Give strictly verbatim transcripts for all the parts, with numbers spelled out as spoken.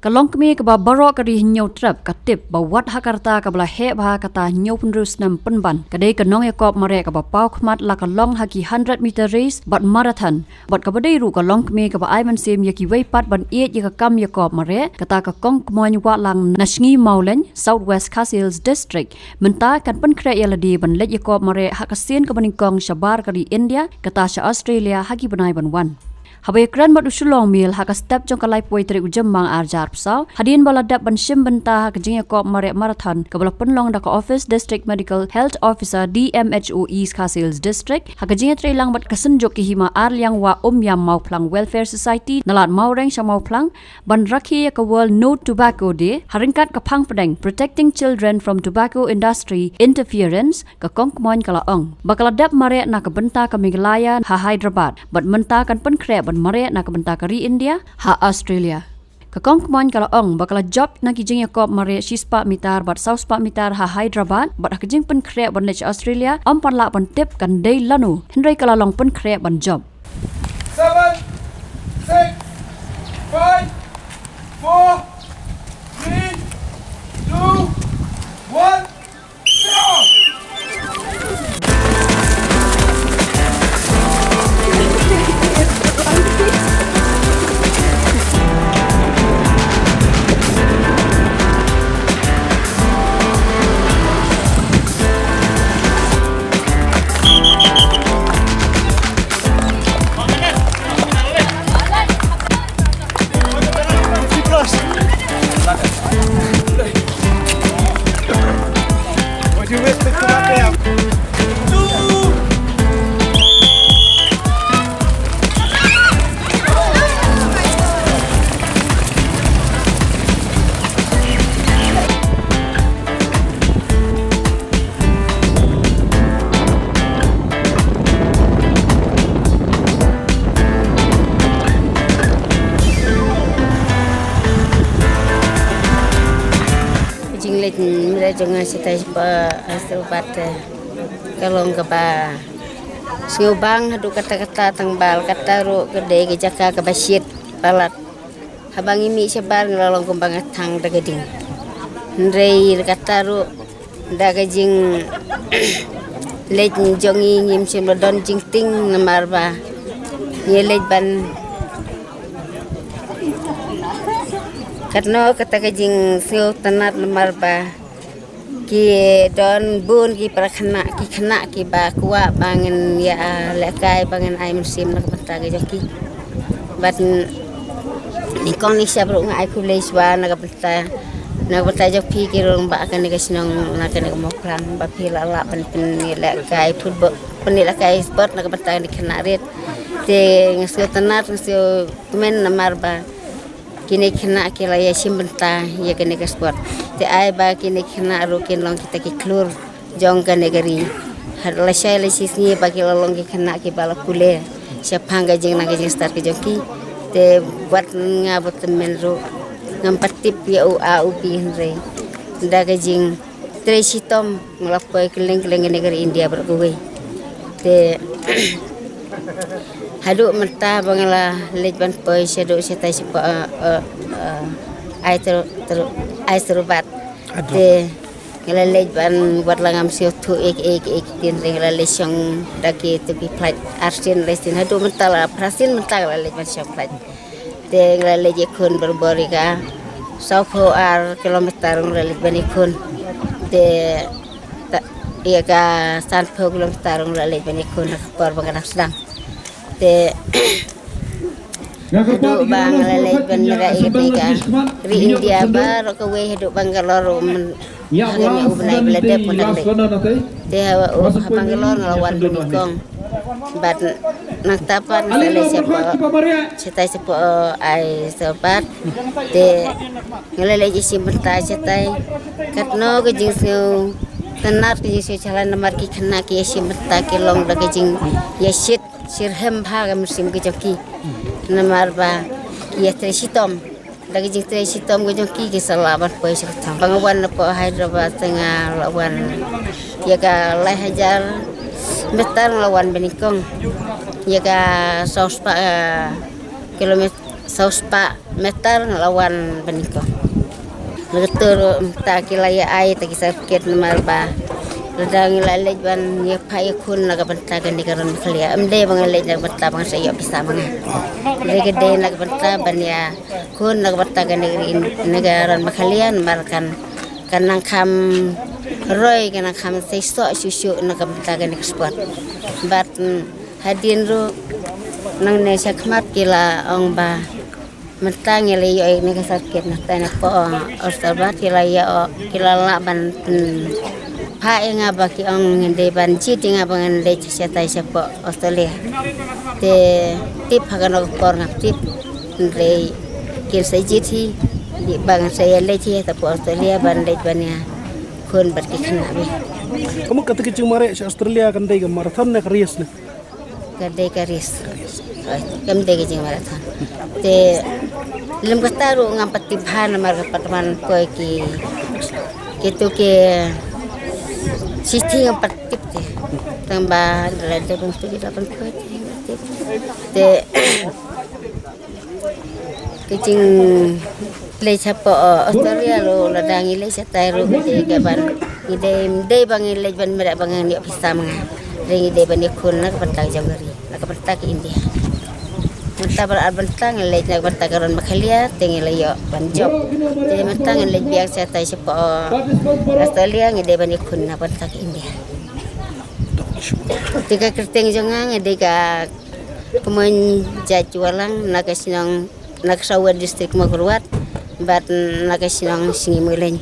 Ka longkmie kaba baroh ka ri Hynñiewtrep ka tip ba wat ha ka rta kaba la heh bha kata hynñiewphew hynriew snem pynban, ka dei ka nongïakop mareh kaba paw khmat la ka long ha ki hundred meter race bad marathon, bad kaba dei ruh ka longkmie kaba ai mynsiem ïa kiwei pat ban ïeit ïa ka kam ïakop mareh, kata ka Kong Kmoin Wahlang na Sngi Mawlein, South West Khasi Hills District. Mynta kan pynkhreh ïa lade ban leit ïakop mareh ha ka sien kaba nyngkong shabar ka ri India, kata sha Australia ha ki bnai ban wan. Haba ïakren bad u Shillong Mail ha ka step jong ka laiphew tarik u Jymmang ar hajar arphew saw, hadien ba la dep ban shim bynta ha ka jingïakop mareh marathon kaba la pynlong da ka Office District Medical Health Officer, D M H O, East Khasi Hills District, ha ka jingïatreilang bad ka synjuk ki hima Arliang Wah Umïam Mawphlang Welfare Society na Lad Mawreng sha Mawphlang, ban rakhe ïa ka World No Tobacco Day ha ryngkat ka phang pdeng Protecting Children from Tobacco Industry Interference, ka Kong Kmoin ka la ong ba ka la dep mareh na ka bynta ka Meghalaya ha Hyderabad, bad mynta kan pynkhreh ban mareh na ka bynta ka ri India ha Australia. Ka Kong Kmoin ka la ong ba ka la jop na ki jingïakop mareh shispah mitar bad sawspah mitar ha Hyderabad, bad ha ka jingpynkhreh ban leit sha Australia, ym pat lah ban tip kan dei lano, hynrei ka la long pynkhreh ban jop. Seven, six, five, four, three, two, one, zero. Ka jingleit mareh jong nga shatai shapoh Hyderabad te ka long kaba sngewbang haduh katta katta, tang ba la katta ruh ka dei ka jaka kaba shit palat. Haba ngi mih shabar ngi la long kumba nga thang da ka ding. Hynrei la katta ruh da ka jingleit jong ngi ngim shym la don jingtieng namar ba ngi leit ban katno kata ka jingsngewtynnat namar ba ki don bun ki para khynnah, ki khynnah kiba kwah ba ngin ïa lehkai, ba ngin ai mynsiem na ka bynta ka jong ki. Bad nyngkong nyngshap ruh nga ai khublei shuwa na ka bynta, na ka bynta jong phi ki rangbah kane ka shnong, na kane ka Mawphlang, ba phi la lah ban pynïalehkai football, pynïalehkai sport na ka bynta kane ka khynnah rit. Te nga sngewtynnat, nga sngewkmen namar ba kine ki khynnah ki la ïa shim bynta ïa kane ka sport. Te ai ba kine ki khynnah ruh kin long kita ki khlur jong kane ka ri. Lashai la shisngi ba ki la long ki khynnah kiba la pule shaphang ka jingnang ka jingstad ka jong ki. Te wat nga bad tymmen ruh ngam pat tip ïa u A u B, hynrei da ka jingtrei shitom nga la poi kylleng kylleng kane ka ri India baroh kawei. Te haduh mynta ba nga la leit ban poi shaduh shatai shapoh, eh, eh, eh, Hyder-, Hyder-, Hyderabad. Te nga la leit ban, wat la ngam sngewthuh ïa ki, ïa ki, ïa ki ktien, te nga la leit shong da kito ki flight arsien, laisien, haduh mynta la phra sien mynta nga la leit ban shong flight. Te nga la leit ïakhun barabor ïa ka sawphew ar kilometer nga la leit ban ïakhun. Te ta-, ïa ka sanphew kilometer nga la leit ban ïakhun ha ka por ba nga dang sdang. Te haduh ba nga la leit ban mareh ïa ka ri India baroh kawei, haduh Bangalore ruh, man, ha kane u bnai ba la dep nga dang leit. Te ha, ha Bangalore nga la wan banyngkong. Bad nangta pat nga sa leit shapoh, shatai shapoh, eh, Hyderabad. Te nga la leit ïashim bynta shatai. Katno ka jingsngew tynnat, ka jingsngew jahlan namar ki khynnah ki ïashim bynta, ki long da ka jingïashit shitrhem ha ka mynsiem ka jong ki. Namar ba ki ïatrei shitom. Da ka jingtrei shitom ka jong ki, ki sa lah ban poi sha ka thong. Ba nga wan napoh Hyderabad te nga la wan ïa ka lai hajar meter nga la wan banyngkong. Ïa ka sawspah, eh, kilometer, saw spah meter nga la wan banyngkong. Lada ruh mynta ki la ïa ai ta ki certificate namar ba lada ngi la leit ban ïa phah ïa khun na ka bynta kane ka ron Meghalaya. Ym dei ba nga leit na ka bynta ba ngan sa ïoh pisa ma nga. Dei ka dei na ka bynta ban ïa khun na ka bynta kane ka ri, na ka ron Meghalaya namar kan, kan nang kham roi, kan nang kham seisoh shuh shuh na ka bynta kane ka sport. Bad, mm, hadien ruh nangne shakhmat ki la ong ba mynta ngi la ïoh ïa kane ka certificate na tai na poh hostel bad ki la ïoh, ki la lah ban, mm, phah ïa nga ba ki ong ngan dei ban jied ïa nga ba ngan leit shatai shapoh Australia. Te tip ha kano ka por ngam tip. Hynrei kin sa jied hi, dei ba ngan sa ïa leit hi shapoh Australia ban leit ban ïa khun bad ki khynnah beit. Ka mut kata ka jingmareh sha Australia kan dei ka marathon ne ka race ne? Ka dei ka race. Kam dei ka jingmarathon. Te lem kata ruh ngam pat tip bha namar ka pat wan poi ki, kitu ki shithi ngam pat tip te. Tang ba la dei ban tu ki la ban poi te ngam tip. Te Ka jing leit shapoh Australia ruh, lada ngi leit shatai ruh, ngi dei ka ban, ngi dei, dei ba ngi leit ban mareh ba ngan ïoh pisa ma nga. Hynrei ngi dei ban ïakhun na ka bynta jong ka ri, na ka bynta ka India. Mynta ba la ar bynta ngi leit na ka bynta ka ron Meghalaya, te ngi la ïoh ban jop. Te mynta ngi leit biang shatai shapoh Australia, ngi dei ban ïakhun na ka bynta ka India. Te ka kyrteng jong nga, nga dei ka Kmon Jait Walang na ka shnong, na ka Sawa District Mawkyrwat, bad na ka shnong Sngi Mawleng.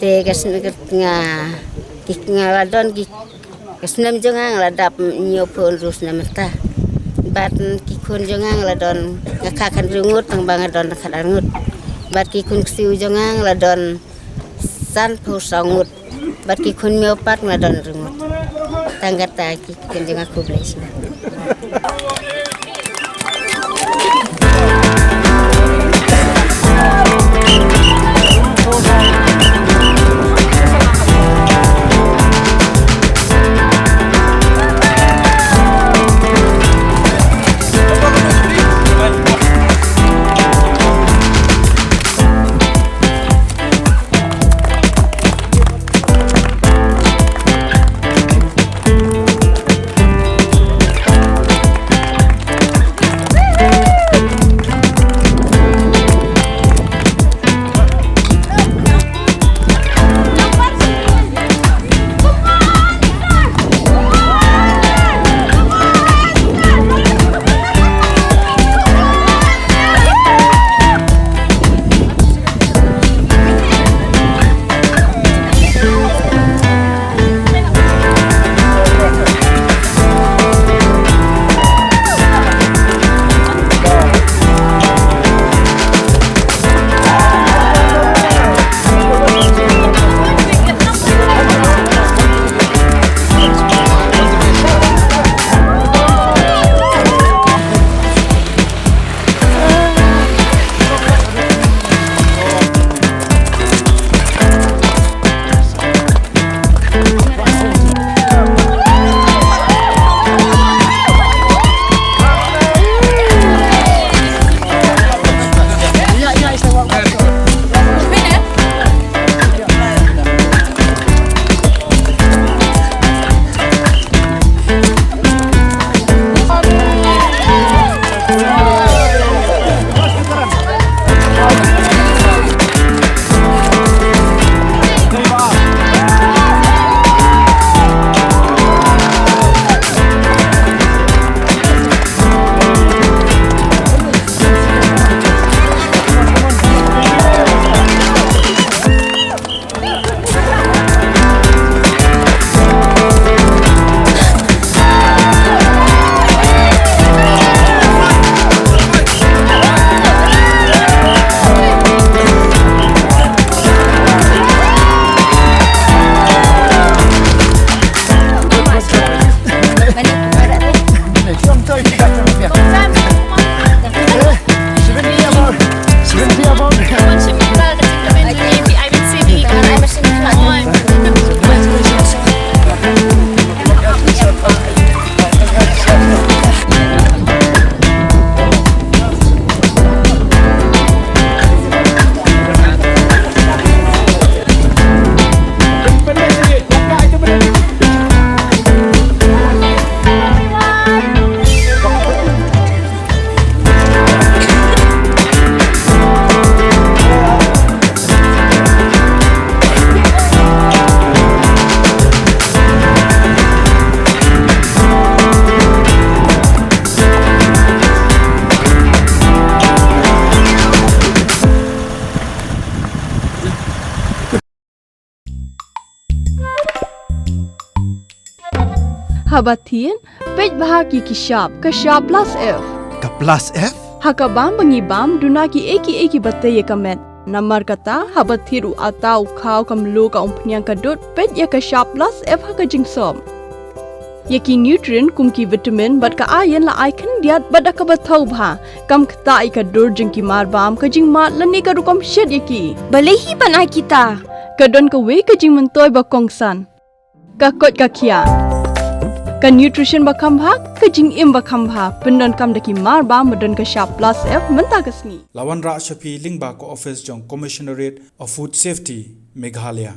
Te ka shnong ka nga, ki nga la don ki, ka snem jong nga nga la dap hynñiewphew hynriew snem mynta. Bad ki khun jong nga nga la don, nga kha khathynriew ngut, tang ba nga don khatar ngut. Bad ki khun ksiew jong nga nga la don sanphew saw ngut. Bad ki khun miaw pat nga don hynriew ngut. Tang kata ki khun jong nga, khublei shibun. Haba thied, peit bha ki ki shap, ka shap plus F. Ka plus F? Ha ka bam ba ngi bam, duna ki ei ki ei kiba tei ïa ka met. Namar kata, haba thied u atta, u khaw, ka mluh, ka umphniang, ka dud, peit ïa ka shap plus F ha ka jingsop. Ïa ki nutrient kum ki vitamin bad ka iron la ai khyndiat bad da kaba thaw bha. Kam ktah ïa ka dur jong ki marbam, ka jingmad lane ka rukom shet ïa ki. Balei hi ban ai kita? Ka don kawei ka jingmyntoi ba kongsan. Ka koit ka khiah. Ka nutrition ba kham bha, ka jingim ba kham bha. Pyndonkam da ki marbam ba don ka shap plus F mynta ka sngi. La wanrah sha phi lyngba ka office jong Commissionerate of Food Safety, Meghalaya.